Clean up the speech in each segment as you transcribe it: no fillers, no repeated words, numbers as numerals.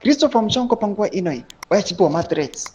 Christopher Mutsvangwa panguva inoyi uye achipiwa mathreats,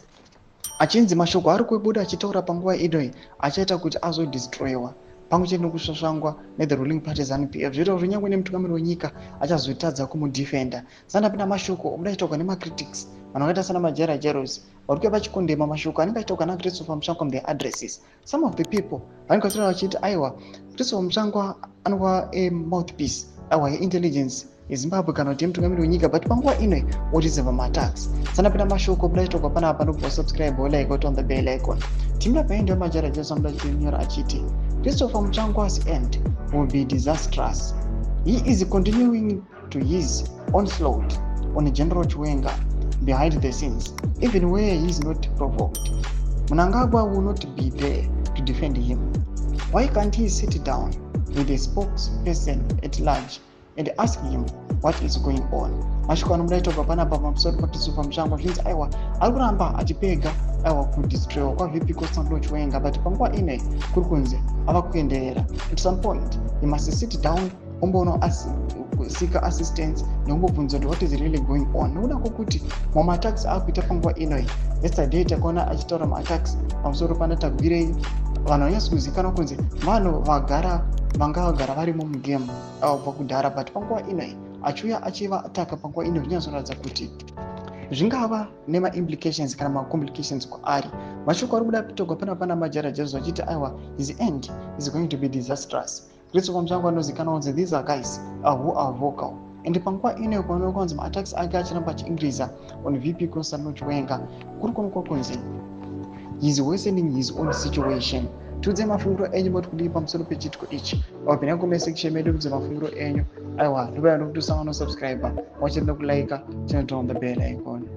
achinzi mashoko ari kubuda achitaura panguva inoyi achaita kuti azodestroyiwa pamwe chete nekusvasvangwa nethe ruling party ZANU PF, zvoita kuti kunyange nemutungamiri wenyika achazotadza kumudefenda. Sandapinda mashoko obuda achitaurwa nemacritics, vanhu vakaita sana Majaira Jairos, vari kuuya vachikondema mashoko anenge achitaurwa naChristopher Mutsvangwa mutheir addresses. Some of the people vanenge vachitaura vachiti aiwa, Christopher Mutsvangwa anova amouthpiece, aiwa, yeintelligence yeZimbabwe kana kuti yemutungamiri wenyika, but panguva ino oreceiva maattacks. Sandapinda mashoko obuda achitaurwa panapa, panobva subscribe, like, on the bell icon. Timira paende wemaJaira Jesu amuda achinyora achiti, "Christopher Mutsvangwa's end will be disastrous. He is continuing to his onslaught on General Chiwenga behind the scenes, even where he is not provoked. Mnangagwa will not be there to defend him. Why can't he sit down with the spokesperson at large and ask him what is going on?" Mashoko anobuda aitaurwa panapa pamusoro paChristopher Mutsvangwa, zvinzi aiwa, ari kuramba achipega, aiwa, kudestroyiwa kwaVP Constantino Chiwenga, but panguva ino kuri kunzi ava kuenderera. At some point he must sit down, omboona seeka assistance nekumbobvunza kuti what is really going on, nekuda kwokuti mamaattacks akuita panguva inoyi. Yesterday takaona achitaura maattacks pamusoro pana Tagwirei, vanhu vanyatsi kuzivikanwa kunzi vanhu vagara vanga vagara varimo mugame kubva kudhara, but panguva inoyi achiuya achivataka panguva ino, zvinyatsoratidza kuti zvingava nemaimplications kana macomplications kwaari. Mashoko ari kuda kutaurwa pana Majaira Jesu achiti aiwa, his end is going to be disastrous. Christopher Mutsvangwa anozikanwa kunzi these are guys who are vocal, and panguva ino kuonekwa kunzi maattacks ake achiramba achiincreasa on VP Constantino Chiwenga, kuri kuonekwa kunzi he is worsening his own situation. Tiudze mafungiro enyu, moti kudii pamusoro pechitiko ichi? Wapinda comment section medu, tiudze mafungiro enyu. Aiwa, ndobaya nokuti usangano subscribe wachiri nekulike, chinoturn on the bell icon.